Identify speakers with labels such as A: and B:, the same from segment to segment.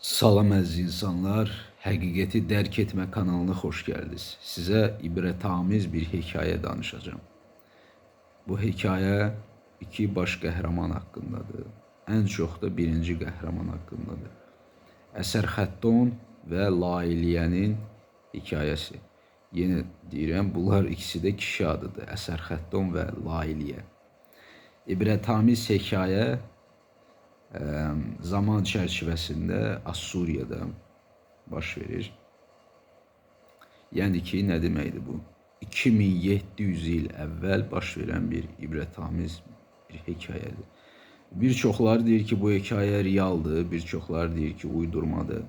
A: Salam əziz insanlar, Həqiqəti Dərk Etmə kanalına xoş gəldiniz. Sizə ibrətamiz bir hekayə danışacağam. Bu hekayə iki baş qəhrəman haqqındadır. Ən çox da birinci qəhrəman haqqındadır. Əsərxətton və Lailiyənin hekayəsi. Yenə deyirəm, bunlar ikisi də kişi adıdır. Əsərxətton və Lailiyə. İbrətamiz hekayə zaman çərçivəsində Assuriyada baş verir. Yəni ki, nə deməkdir bu? 2700 il əvvəl baş verən bir ibrətamiz bir hekayədir. Bir çoxları deyir ki, bu hekayə realdır, bir çoxları deyir ki, uydurmadır.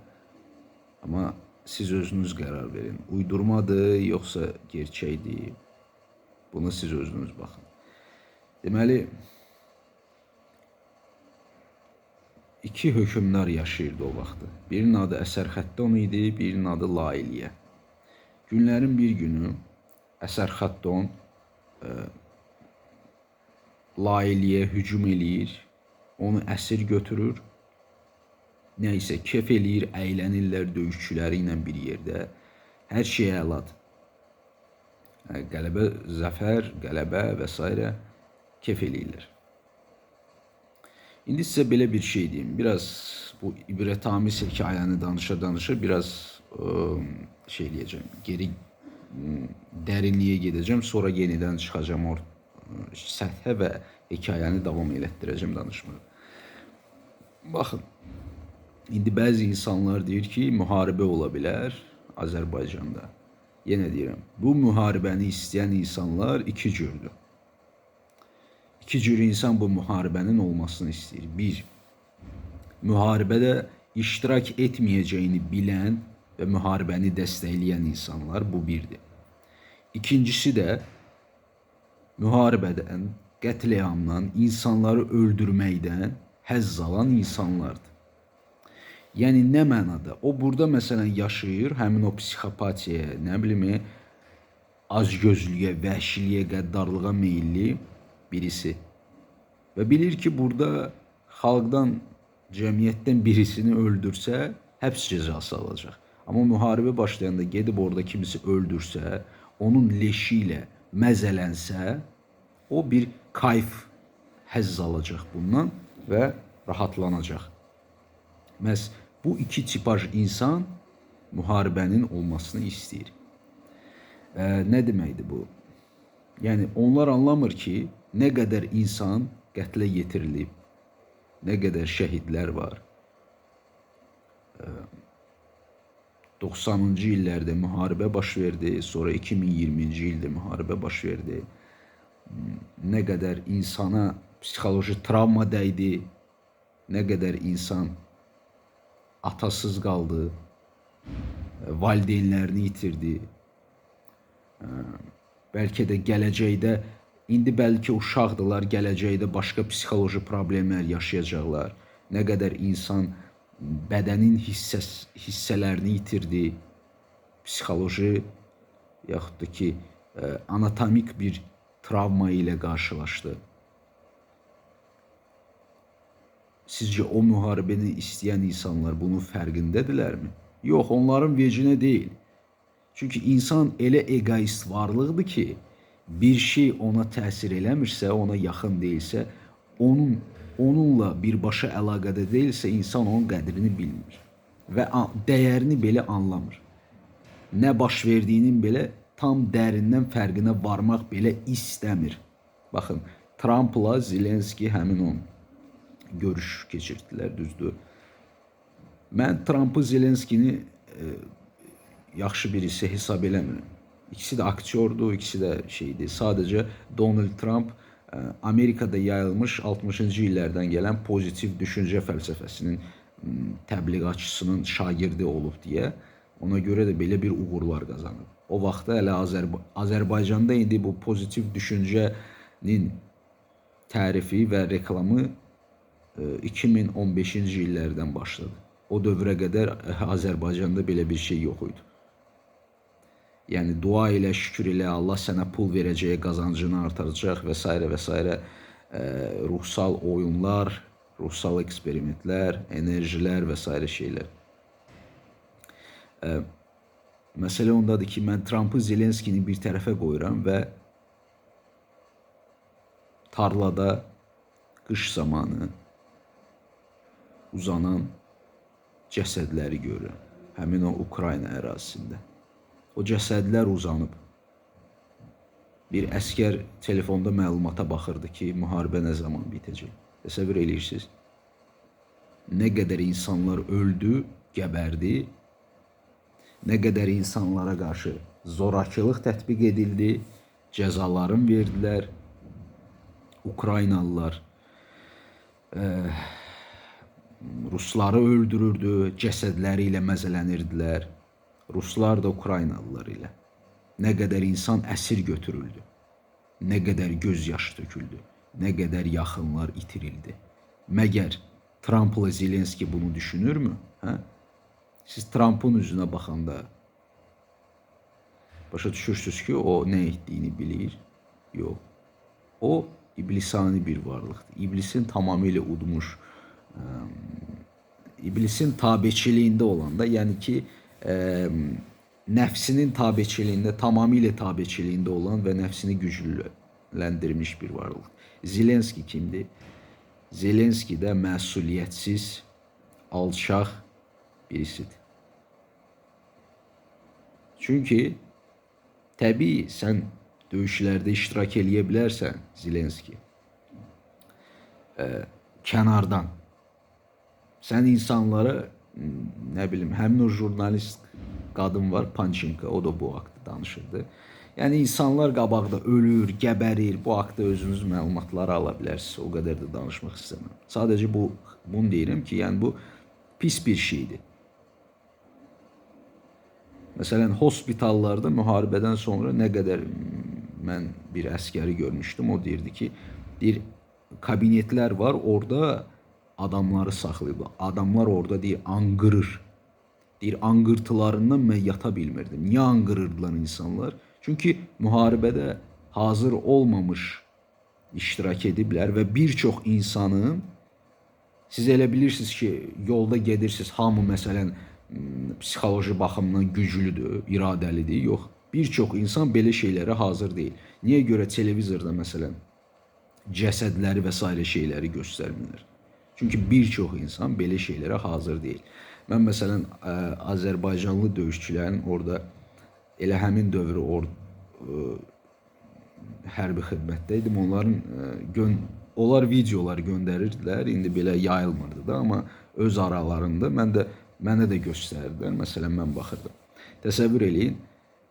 A: Amma siz özünüz qərar verin. Uydurmadır, yoxsa gerçəkdir? Buna siz özünüz baxın. Deməli, iki hökmdar yaşayırdı o vaxtı. Birinin adı Əsərxətton idi, birinin adı Lailiyə. Günlərin bir günü Əsərxətton Lailiyə hücum eləyir, onu əsir götürür. Nə isə kef eləyir, əylənirlər döyüşçüləri ilə bir yerdə. Hər şey əladır. Qələbə, zəfər, qələbə və s. kef eləyirlər. İndi sizə belə bir şey deyim. Biraz bu ibrətamiz hekayəni danışa-danışa biraz şey eləyəcəm. Geri dərinliyə gedəcəm, sonra yenidən çıxacağam or səthə və hekayəni davam elətdirəcəm danışmağa. Baxın, indi bəzi insanlar deyir ki, müharibə ola bilər Azərbaycanda. Yenə deyirəm, bu müharibəni istəyən insanlar iki cürdür. İki cür insan bu müharibənin olmasını istəyir. Bir, müharibədə iştirak etməyəcəyini bilən və müharibəni dəstəkləyən insanlar, bu birdir. İkincisi də müharibədən, qətliamdan, insanları öldürməkdən həzz alan insanlardır. Yəni nə mənada? O burada məsələn yaşayır, həmin o psixopatiyaya, nə bilim, acgözlüyə, vəhşiliyə, qəddarlığa meyilli birisi. Və bilir ki, burada xalqdan, cəmiyyətdən birisini öldürsə, həbs cəzası alacaq. Amma müharibə başlayanda gedib orada kimisi öldürsə, onun leşi ilə məzələnsə, o bir kayf, həzz alacaq bundan və rahatlanacaq. Məhz bu iki tipaj insan müharibənin olmasını istəyir. Nə deməkdir bu? Yəni onlar anlamır ki, nə qədər insan qətlə yetirilib, nə qədər şəhidlər var. 90-cı illərdə müharibə baş verdi, sonra 2020-ci ildə müharibə baş verdi. Nə qədər insana psixoloji travma dəydi, nə qədər insan atasız qaldı, valideynlərini itirdi. Bəlkə də gələcəkdə, indi bəlkə uşaqdırlar, gələcəkdə başqa psixoloji problemlər yaşayacaqlar. Nə qədər insan bədənin hissələrini itirdi, psixoloji yaxud da ki, anatomik bir travma ilə qarşılaşdı. Sizcə o müharibəni istəyən insanlar bunun fərqindədirlərmi? Yox, onların vecinə deyil. Çünki insan elə egoist varlıqdır ki, bir şey ona təsir eləmirsə, ona yaxın deyilsə, onunla birbaşa əlaqədə deyilsə, insan onun qədrini bilmir və dəyərini belə anlamır. Nə baş verdiyinin belə tam dərindən fərqinə varmaq belə istəmir. Baxın, Trumpla Zelenski həmin o görüş keçirdilər, düzdür. Mən Trumpı, Zelenskini yaxşı birisi hesab eləmirəm. İkisi də aktyordur, ikisi də şeydir. Sadəcə Donald Trump Amerikada yayılmış 60-cı illərdən gələn pozitiv düşüncə fəlsəfəsinin təbliğatçısının şagirdi olub deyə ona görə də belə bir uğurlar qazanıb. O vaxtda hələ Azərbaycanda indi bu pozitiv düşüncənin tərifi və reklamı 2015-ci illərdən başladı. O dövrə qədər Azərbaycanda belə bir şey yox idi. Yəni dua ilə, şükür ilə Allah sənə pul verəcək, qazancını artıracaq və s. və s. Ruhsal oyunlar, ruhsal eksperimentlər, enerjilər və s. şeylər. Məsələ ondadır ki, mən Trumpı, Zelenskini bir tərəfə qoyuram və tarlada qış zamanı uzanan cəsədləri görürəm. Həmin o Ukrayna ərazisində. O cəsədlər uzanıb. Bir əskər telefonda məlumata baxırdı ki, müharibə nə zaman bitəcək. Təsəvvür eləyirsiniz? Nə qədər insanlar öldü, gəbərdi, nə qədər insanlara qarşı zorakılıq tətbiq edildi, cəzaların verdilər. Ukraynalılar rusları öldürürdü, cəsədləri ilə məzələnirdilər. Ruslar da Ukraynalılar ilə. Nə qədər insan əsir götürüldü, nə qədər göz yaşı töküldü, nə qədər yaxınlar itirildi. Məgər Trumpla Zelenski bunu düşünürmü? Hə? Siz Trumpın üzünə baxanda başa düşürsünüz ki, o nə etdiyini bilir? Yox. O iblisani bir varlıqdır. İblisin tamamilə udmuş, iblisin tabeçiliyində olanda, yəni ki, nəfsinin tabeçiliyində, tamamilə tabeçiliyində olan və nəfsini gücləndirmiş bir varlıq. Zelenski kimdir? Zelenski də məsuliyyətsiz, alçaq birisidir. Çünki təbii sən döyüşlərdə iştirak eləyə bilərsən, Zelenski. Kənardan. Sən insanlara, nə bilim, həmin o jurnalist qadın var, Panchenko, o da bu haqda danışırdı. Yəni insanlar qabaqda ölür, gəbərir. Bu haqda özünüz məlumatları ala bilərsiniz. O qədər də danışmaq istəmirəm. Sadəcə bunu deyirəm ki, yəni bu pis bir şeydir. Məsələn, hospitallarda müharibədən sonra nə qədər mən bir əskəri görmüşdüm, o deyirdi ki, deyir, kabinetlər var, orada adamları saxlayıblar. Adamlar orada deyir, anqırır. Deyir, anqırtılarından mən yata bilmirdim. Niyə anqırırdılar insanlar? Çünki müharibədə hazır olmamış iştirak ediblər və bir çox insanın, siz elə bilirsiniz ki, yolda gedirsiniz, hamı məsələn, psixoloji baxımdan güclüdür, iradəlidir. Yox, bir çox insan belə şeylərə hazır deyil. Niyə görə televizorda məsələn cəsədləri və sairə şeyləri göstərmirlər? Çünki bir çox insan belə şeylərə hazır deyil. Mən məsələn Azərbaycanlı döyüşçülərin orada elə həmin dövrü hərbi xidmətdə idim. Onların onlar videolar göndərirdilər. İndi belə yayılmırdı da, amma öz aralarında mənə də göstərdilər. Məsələn, mən baxırdım. Təsəvvür eləyin,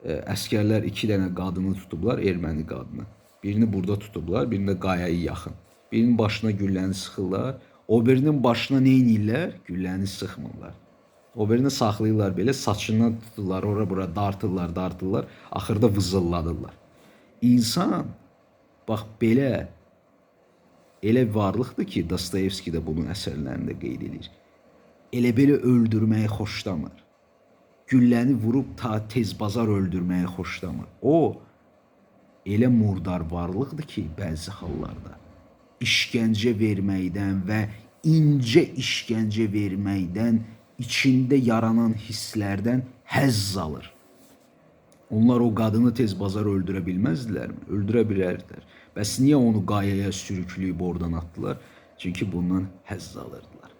A: əskərlər 2 dənə qadını tutublar, erməni qadını. Birini burada tutublar, birini də qayaya yaxın. Birinin başına gülləni sıxırlar, o birinin başına nə eləyirlər? Gülləni sıxmırlar. O birini saxlayırlar belə, saçından tuturlar, ora bura dartırlar, dartırlar, axırda vızılladırlar. İnsan, bax belə, elə varlıqdır ki, Dostoyevski də bunun əsərlərində qeyd edir. Elə belə öldürməyi xoşlamır. Gülləni vurub ta tez bazar öldürməyi xoşlamır. O, elə murdar varlıqdır ki, bəzi hallarda işgəncə verməkdən və incə işgəncə verməkdən, içində yaranan hisslərdən həzz alır. Onlar o qadını tez bazar öldürə bilməzdilərmi? Öldürə bilərdilər. Bəs niyə onu qayaya sürükləyib oradan atdılar? Çünki bundan həzz alırdılar.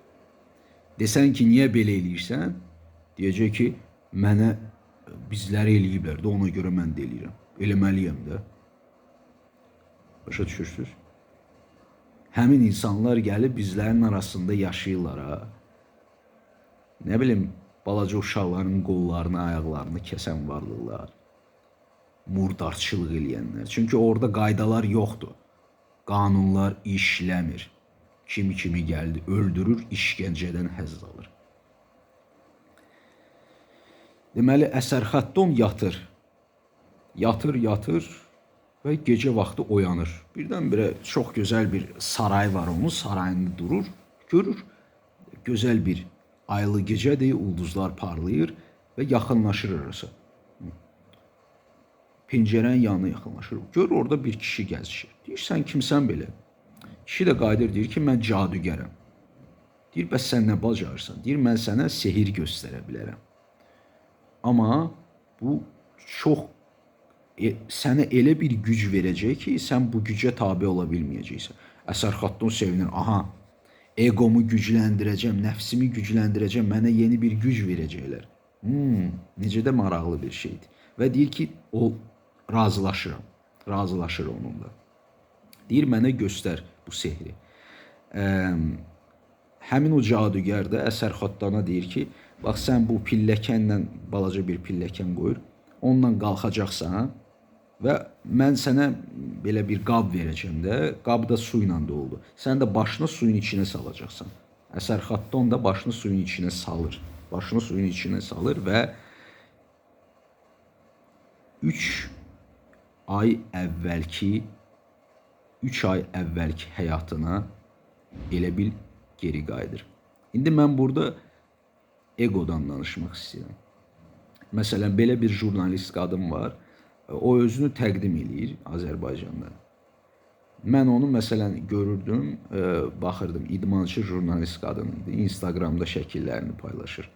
A: Desən ki, niyə belə eləyirsən? Deyəcək ki, mənə bizləri eləyiblər də, ona görə mən də eləyirəm. Eləməliyəm də. Başa düşürsünüz? Həmin insanlar gəlib bizlərin arasında yaşayırlar ha. Nə bilim, balaca uşaqların qollarını, ayaqlarını kəsən varlıqlar, murdarçılıq eləyənlər. Çünki orada qaydalar yoxdur. Qanunlar işləmir. Kim kimi gəldi, öldürür, işgəncədən həzz alır. Deməli, Əsərxaddon yatır. Yatır, yatır və gecə vaxtı oyanır. Birdən-birə çox gözəl bir saray var onun, sarayında durur, görür. Gözəl bir aylı gecədir, ulduzlar parlayır və yaxınlaşır orası. Pəncərənin yanına yaxınlaşır. Görür, orada bir kişi gəzişir. Deyir, sən kimsən belə? Kişi də qayıdır, deyir ki, mən cadugərəm. Deyir, bəs sən nə bacarırsan? Deyir, mən sənə sehir göstərə bilərəm. Amma bu çox sənə elə bir güc verəcək ki, sən bu gücə tabe ola bilməyəcəksən. Əsərxaddon sevinir. Aha, egomu gücləndirəcəm, nəfsimi gücləndirəcəm, mənə yeni bir güc verəcəklər. Necə də maraqlı bir şeydir. Və deyir ki, o razılaşıram. Razılaşır onunla. Deyir, mənə göstər bu sehri. Həmin o cadugər də Əsərxaddana deyir ki, bax sən bu pilləkənlə, balaca bir pilləkən qoyur, onunla qalxacaqsan və mən sənə belə bir qab verəcəm də, qab da su ilə doludur. Sən də başını suyun içinə salacaqsan. Əsərxaddon da başını suyun içinə salır. Başını suyun içinə salır və 3 ay əvvəlki həyatına elə bil geri qayıdır. İndi mən burada egodan danışmaq istəyirəm. Məsələn, belə bir jurnalist qadın var. O özünü təqdim eləyir Azərbaycanda. Mən onu məsələn görürdüm, baxırdım, idmançı jurnalist qadın idi. Instagramda şəkillərini paylaşır.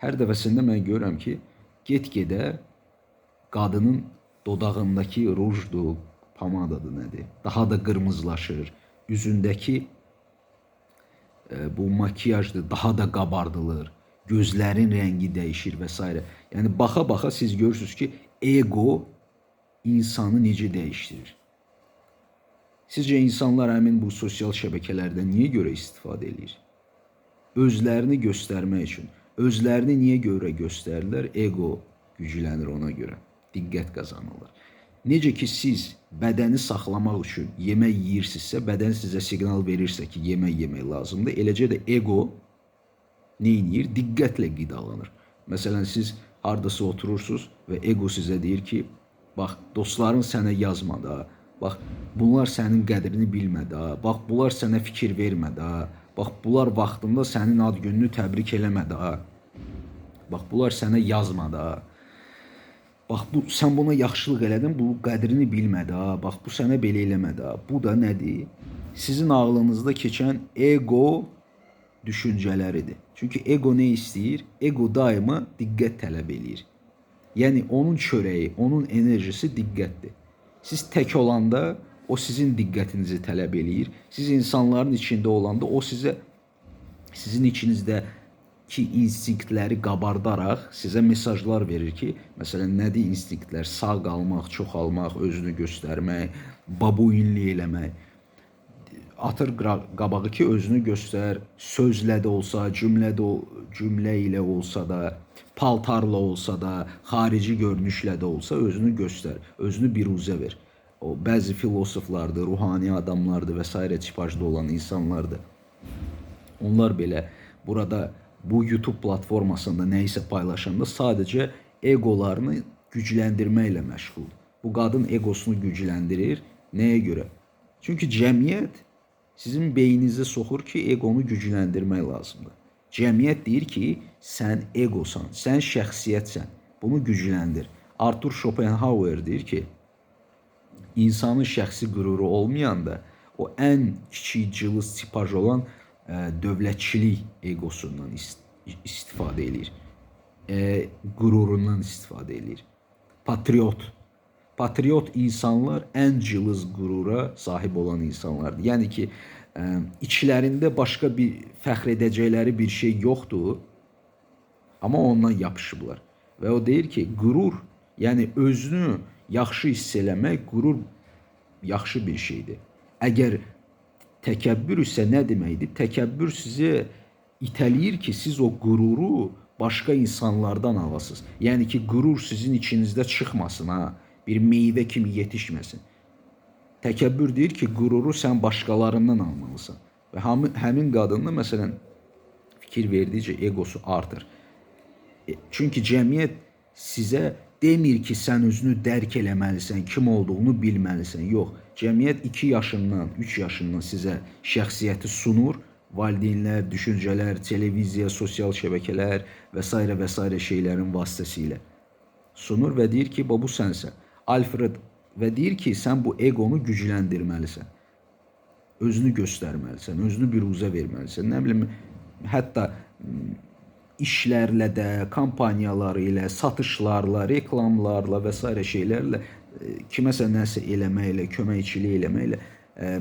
A: Hər dəfəsində mən görürəm ki, get-gedə qadının dodağındakı rujdur, pomadadır, nədir, daha da qırmızılaşır. Üzündəki bu makiyajdır, daha da qabardılır. Gözlərin rəngi dəyişir və s. Yəni baxa-baxa siz görürsünüz ki, ego insanı necə dəyişdirir. Sizcə insanlar həmin bu sosial şəbəkələrdən niyə görə istifadə eləyir? Özlərini göstərmək üçün. Özlərini niyə görə göstərirlər? Ego güclənir ona görə. Diqqət qazanırlar. Necə ki siz bədəni saxlamaq üçün yemək yeyirsinizsə, bədən sizə siqnal verirsə ki, yemək yemək lazımdır. Eləcə də ego nə edir? Diqqətlə qidalanır. Məsələn, siz hardasa oturursunuz və ego sizə deyir ki, bax, dostların sənə yazmadı, ha. Bax, bunlar sənin qədrini bilmədi, ha. Bax, bunlar sənə fikir vermədi, ha. Bax, bunlar vaxtında sənin ad gününü təbrik eləmədi, ha. Bax, bunlar sənə yazmadı, ha. Bax, bu, sən buna yaxşılıq elədin, bu qədrini bilmədi, ha. Bax, bu sənə belə eləmədi, ha. Bu da nədir? Sizin ağlınızda keçən ego düşüncələridir. Çünki ego nə istəyir? Ego daima diqqət tələb eləyir. Yəni, onun çörəyi, onun enerjisi diqqətdir. Siz tək olanda o sizin diqqətinizi tələb eləyir. Siz insanların içində olanda o sizə, sizin içinizdəki instinktləri qabardaraq sizə mesajlar verir ki, məsələn, nədir instinktlər? Sağ qalmaq, çoxalmaq, özünü göstərmək, babuinlik eləmək. Atır qabağı ki, özünü göstər, sözlə də olsa, cümlə ilə olsa da, paltarla olsa da, xarici görünüşlə də olsa özünü göstər, özünü biruzə ver. O bəzi filosoflardır, ruhani adamlardır və s. tipajda olan insanlardır. Onlar belə burada bu YouTube platformasında nə isə paylaşanda sadəcə egolarını gücləndirməklə məşğuldur. Bu qadın egosunu gücləndirir. Nəyə görə? Çünki cəmiyyət sizin beyninizə soxur ki, egonu gücləndirmək lazımdır. Cəmiyyət deyir ki, sən egosan, sən şəxsiyyətsən, bunu gücləndir. Arthur Schopenhauer deyir ki, insanın şəxsi qüruru olmayanda o ən kiçik cılız tipaj olan dövlətçilik egosundan istifadə eləyir. Qürurundan istifadə eləyir. Patriot. Patriot insanlar ən cılız qürura sahib olan insanlardır. Yəni ki, içlərində başqa bir fəxr edəcəkləri bir şey yoxdur, amma ondan yapışıblar. Və o deyir ki, qürur, yəni özünü yaxşı hiss eləmək, qürur yaxşı bir şeydir. Əgər təkəbbür isə nə deməkdir? Təkəbbür sizi itələyir ki, siz o qüruru başqa insanlardan alasınız. Yəni ki, qürur sizin içinizdə çıxmasın, ha, bir meyvə kimi yetişməsin. Təkəbbür deyir ki, qüruru sən başqalarından almalısan. Və həmin qadında, məsələn, fikir verdikcə egosu artır. Çünki cəmiyyət sizə demir ki, sən özünü dərk eləməlisən, kim olduğunu bilməlisən. Yox, cəmiyyət 2 yaşından, 3 yaşından sizə şəxsiyyəti sunur. Valideynlər, düşüncələr, televiziya, sosial şəbəkələr və s. və s. şeylərin vasitəsilə sunur və deyir ki, bu sənsən. Alfred və deyir ki, sən bu egonu gücləndirməlisən. Özünü göstərməlisən, özünü biruzə verməlisən. Nə bilim, hətta işlərlə də, kampaniyaları ilə, satışlarla, reklamlarla və sairə şeylərlə, kiməsə nəsə eləməklə, köməkçilik eləməklə,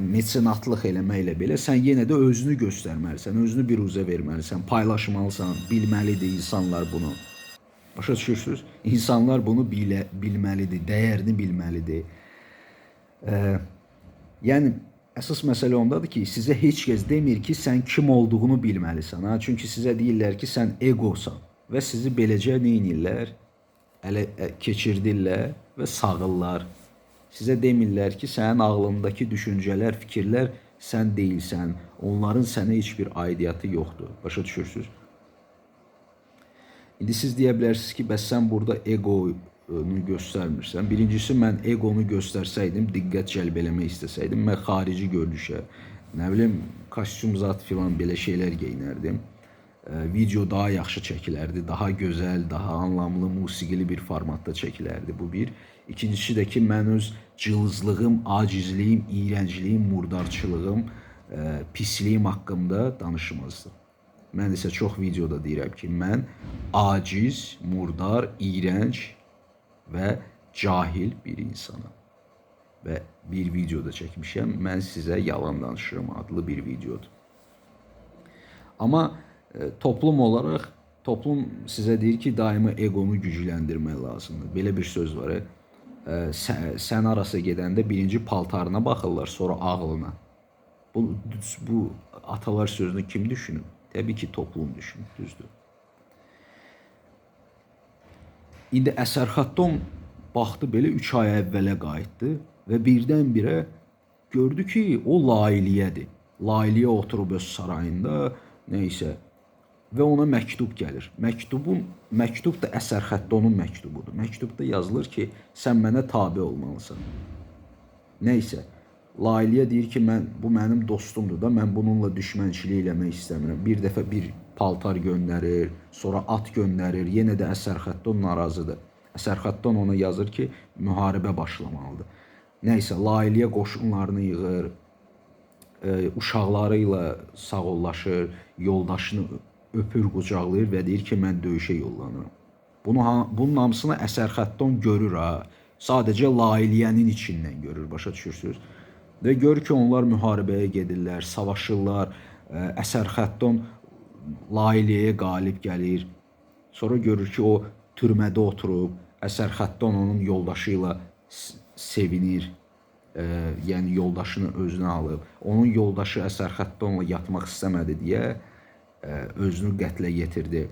A: metsenatlıq eləməklə belə sən yenə də özünü göstərməlisən, özünü biruzə verməlisən, paylaşmalısan, bilməlidir insanlar bunu. Başa düşürsünüz? İnsanlar bunu bilməlidir, dəyərini bilməlidir. Yəni əsas məsələ ondadır ki, sizə heç kəs demir ki, sən kim olduğunu bilməlisən. Ha? Çünki sizə deyirlər ki, sən egosan və sizi beləcə nə edirlər? Ələ keçirdirlər və sağırlar. Sizə demirlər ki, sənin ağlındakı düşüncələr, fikirlər sən deyilsən. Onların sənə heç bir aidiyyatı yoxdur. Başa düşürsünüz? İndi siz deyə bilərsiniz ki, bəs sən burada egonu göstərmirsən. Birincisi, mən egonu göstərsəydim, diqqət cəlb eləmək istəsəydim, mən xarici görünüşə, nə bilim, kostyum zat filan belə şeylər geyinərdim. Video daha yaxşı çəkilərdi, daha gözəl, daha anlamlı, musiqili bir formatda çəkilərdi. Bu bir. İkincisi də ki, mən öz cılızlığım, acizliyim, iyrəncliyim, murdarçılığım, pisliyim haqqında danışmazdım. Mən isə çox videoda deyirəm ki, mən aciz, murdar, iyrənc və cahil bir insanam. Və bir videoda çəkmişəm, mən sizə yalan danışıram adlı bir videodur. Amma toplum olaraq, toplum sizə deyir ki, daima egonu gücləndirmək lazımdır. Belə bir söz var. Sən arasa gedəndə birinci paltarına baxırlar, sonra ağlına. Bu atalar sözünü kim düşünüb? Təbii ki, toplum düşünüb, düzdür. İndi Əsərxatton baxdı belə 3 ay əvvələ qayıtdı və birdən-birə gördü ki, o Lailiyədir. Lailiyə oturub öz sarayında, neysə, və ona məktub gəlir. Məktub da Əsərxattonun məktubudur. Məktubda yazılır ki, sən mənə tabe olmalısan. Neysə, Lailiyə deyir ki, bu mənim dostumdur da, mən bununla düşmənçilik eləmək istəmirəm. Bir dəfə bir paltar göndərir, sonra at göndərir, yenə də Əsərxatton narazıdır. Əsərxatton ona yazır ki, müharibə başlamalıdır. Neysə, Lailiyə qoşunlarını yığır, uşaqları ilə sağollaşır, yoldaşını öpür, qucaqlayır və deyir ki, mən döyüşə yollanıram. Bunun hamısını Əsərxatton görür ha. Sadəcə Lailiyənin içindən görür, başa düşürsünüz. Və görür ki, onlar müharibəyə gedirlər, savaşırlar. Əsərxatton Lailiyəyə qalib gəlir. Sonra görür ki, o türmədə oturub. Əsərxatton onun yoldaşı ilə sevinir. Yəni yoldaşını özünə alıb. Onun yoldaşı Əsərxattonla yatmaq istəmədi deyə özünü qətlə yetirdi.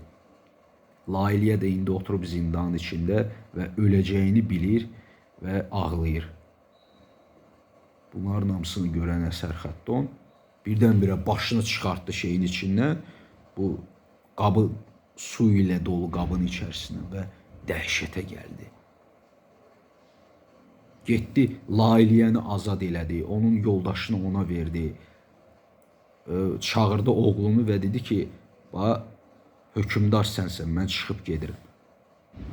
A: Lailiyə də indi oturub zindanın içində və öləcəyini bilir və ağlayır. Bunların hamısını görən Əsərxatton birdən-birə başını çıxartdı şeyin içindən, bu qabı su ilə dolu qabın içərisindən və dəhşətə gəldi. Getdi, Lailiyəni azad elədi, onun yoldaşını ona verdi. Çağırdı oğlunu və dedi ki, hökmdar sənsən, mən çıxıb gedirəm.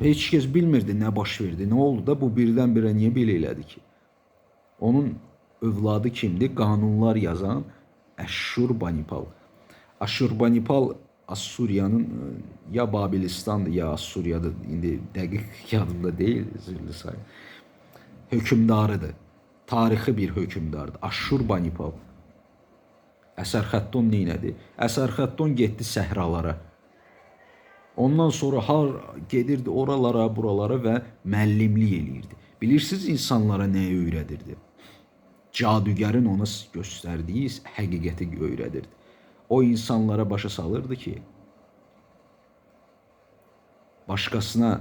A: Heç kəs bilmirdi nə baş verdi, nə oldu da bu birdən-birə niyə belə elədi ki? Onun övladı kimdir? Qanunlar yazan Əşşurbanipal. Əşşurbanipal Assuriyanın ya Babilistandır, ya Assuriyadır, indi dəqiq yadımda deyil, üzrlü sayın. Hökmdarıdır. Tarixi bir hökmdardır. Əşşurbanipal. Əsərxatton nə elədi? Əsərxatton getdi səhralara. Ondan sonra gedirdi oralara, buralara və müəllimlik eləyirdi. Bilirsiniz insanlara nəyi öyrədirdi? Cadugərin ona göstərdiyi həqiqəti öyrədirdi. O insanlara başa salırdı ki, başqasına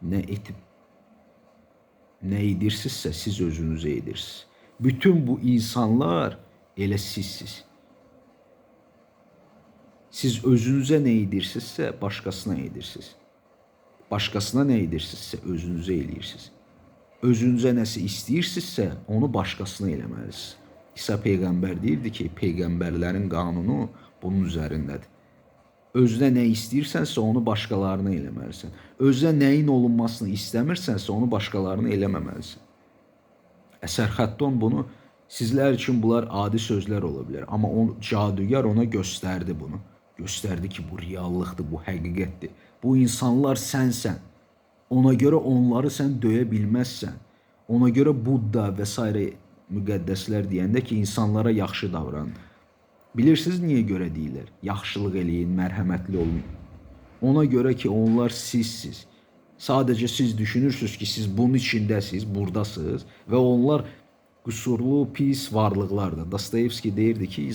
A: nə etib, nə edirsinizsə siz özünüzə edirsiniz. Bütün bu insanlar elə sizsiz. Siz özünüzə nə edirsinizsə başqasına edirsiniz. Başqasına nə edirsinizsə özünüzə eləyirsiniz. Özünüzə nəsə istəyirsinizsə onu başqasına eləməlisiniz. İsa Peyğəmbər deyirdi ki, peyğəmbərlərin qanunu bunun üzərindədir. Özünə nə istəyirsənsə onu başqalarına eləməlisən. Özünə nəyin olunmasını istəmirsənsə onu başqalarına eləməməlisən. Əsərxatton bunu, sizlər üçün bunlar adi sözlər ola bilər. Amma o cadugər ona göstərdi bunu. Göstərdi ki, bu reallıqdır, bu həqiqətdir. Bu insanlar sənsən. Ona görə onları sən döyə bilməzsən. Ona görə Budda və sairə müqəddəslər deyəndə ki, insanlara yaxşı davranın. Bilirsiniz niyə görə deyirlər? Yaxşılıq eləyin, mərhəmətli olun. Ona görə ki, onlar sizsiz. Sadəcə siz düşünürsünüz ki, siz bunun içindəsiniz, buradasınız və onlar qüsurlu, pis varlıqlardır. Dostoyevski deyirdi ki,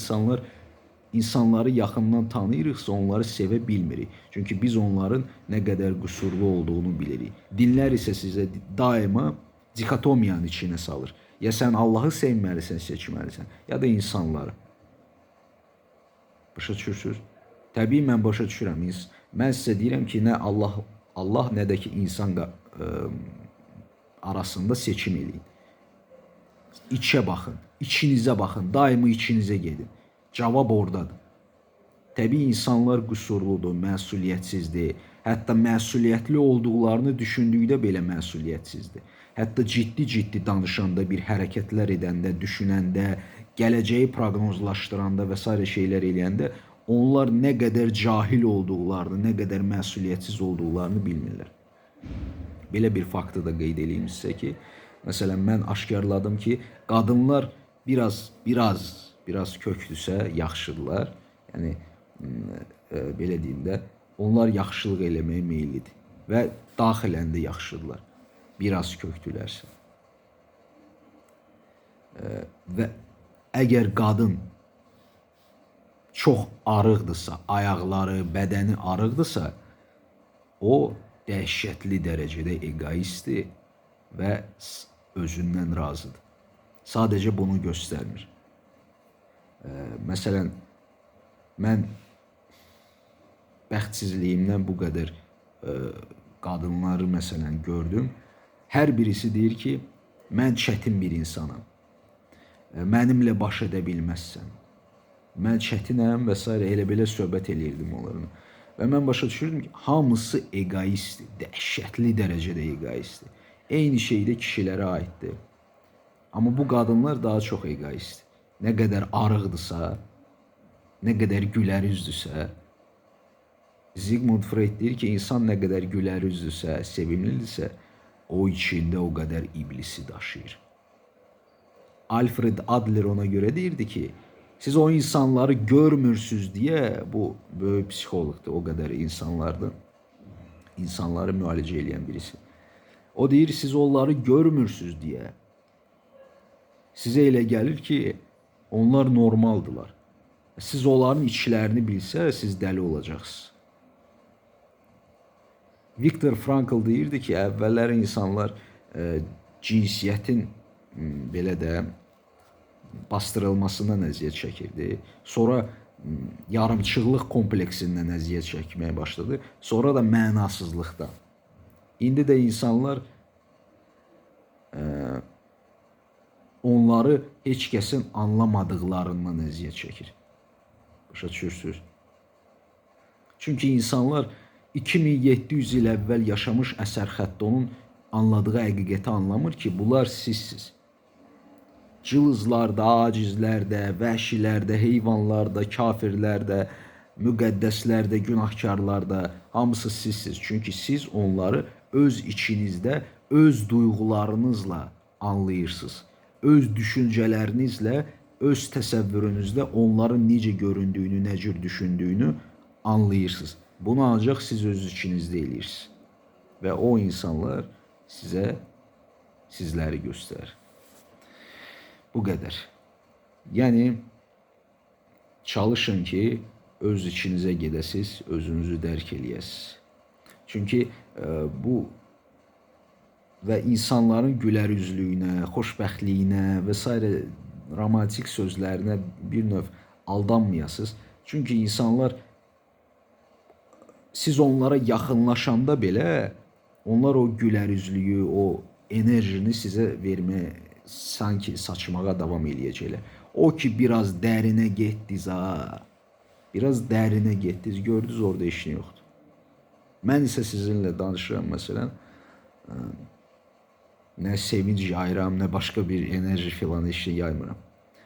A: insanları yaxından tanıyırıqsa onları sevə bilmirik. Çünki biz onların nə qədər qüsurlu olduğunu bilirik. Dinlər isə sizə daima dikotomiyanın içinə salır. Ya sən Allahı sevməlisən, seçməlisən, ya da insanları. Başa düşürsünüz? Təbii mən başa düşürəm. Mən sizə deyirəm ki, nə Allah nə də ki insan arasında seçim eləyin. İçə baxın, içinizə baxın, daima içinizə gedin. Cavab oradadır. Təbii insanlar qüsurludur, məsuliyyətsizdir. Hətta məsuliyyətli olduqlarını düşündükdə belə məsuliyyətsizdir. Hətta ciddi-ciddi danışanda, bir hərəkətlər edəndə, düşünəndə, gələcəyi proqnozlaşdıranda və sairə şeylər eləyəndə onlar nə qədər cahil olduqlarını, nə qədər məsuliyyətsiz olduqlarını bilmirlər. Belə bir faktı da qeyd eləyim sizə ki, məsələn mən aşkarladım ki, qadınlar biraz köklüsə yaxşıdırlar. Yəni belə deyim də, onlar yaxşılıq eləməyə meyillidir və daxilən də yaxşıdırlar. Biraz köktülərsə. Və əgər qadın çox arıqdırsa, ayaqları, bədəni arıqdırsa, o dəhşətli dərəcədə egoistdir və özündən razıdır. Sadəcə bunu göstərmir. Məsələn, mən bəxtsizliyimdən bu qədər qadınları məsələn gördüm. Hər birisi deyir ki, mən çətin bir insanam. Mənimlə baş edə bilməzsən. Mən çətinəm və s. elə belə söhbət eləyirdim onlarla. Və mən başa düşürdüm ki, hamısı egoistdir. Dəhşətli dərəcədə egoistdir. Eyni şey də kişilərə aiddir. Amma bu qadınlar daha çox egoistdir. Nə qədər arıqdırsa, nə qədər gülər üzdürsə, Sigmund Freud deyir ki, insan nə qədər gülər üzdürsə, sevimlidirsə, o içində o qədər iblisi daşıyır. Alfred Adler ona görə deyirdi ki, siz o insanları görmürsünüz deyə, bu böyük psixoloqdur, o qədər insanlardır, insanları müalicə eləyən birisi. O deyir, siz onları görmürsünüz deyə, sizə elə gəlir ki, onlar normaldılar. Siz onların içlərini bilsə, siz dəli olacaqsınız. Viktor Frankl deyirdi ki, əvvəllər insanlar cinsiyyətin belə də bastırılmasından əziyyət çəkirdi. Sonra yarımçıqlıq kompleksindən əziyyət çəkməyə başladı. Sonra da mənasızlıqdan. İndi də insanlar onları heç kəsin anlamadıqlarından əziyyət çəkir. Başa düşürsünüz? Çünki insanlar 2700 il əvvəl yaşamış Əsərxəddonun anladığı həqiqəti anlamır ki, bunlar sizsiz. Cılızlar da, acizlər də, vəhşilər də, heyvanlar da, kafirlər də, müqəddəslər də, günahkarlar da, hamısı sizsiz. Çünki siz onları öz içinizdə, öz duyğularınızla anlayırsınız. Öz düşüncələrinizlə, öz təsəvvürünüzdə onların necə göründüyünü, nə cür düşündüyünü anlayırsınız. Bunu ancaq siz öz içinizdə eləyirsiniz. Və o insanlar sizə sizləri göstərir. Bu qədər. Yəni, çalışın ki, öz içinizə gedəsiz, özünüzü dərk eləyəsiniz. Çünki bu və insanların gülər üzlüyünə, xoşbəxtliyinə və s. romantik sözlərinə bir növ aldanmayasınız. Çünki insanlar, siz onlara yaxınlaşanda belə, onlar o gülər üzlüyü, o enerjini sizə verməyə, sanki saçmağa davam eləyəcəklər. O ki, biraz dərinə getdiniz, ha, biraz dərinə getdiniz, gördünüz, orada heç nə yoxdur. Mən isə sizinlə danışıram, məsələn, nə sevinc yayıram, nə başqa bir enerji filan heç nə yaymıram.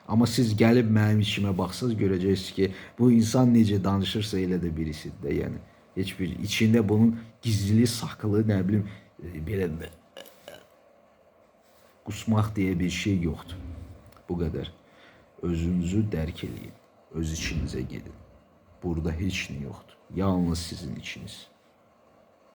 A: Amma siz gəlib mənim içimə baxsanız görəcəksiniz ki, bu insan necə danışırsa elə də birisidir də, yəni. Heç bir içində bunun gizli, saxlı, nə bilim, belə qusmaq deyə bir şey yoxdur. Bu qədər. Özünüzü dərk eləyin. Öz içinizə gedin. Burada heç nə yoxdur. Yalnız sizin içiniz.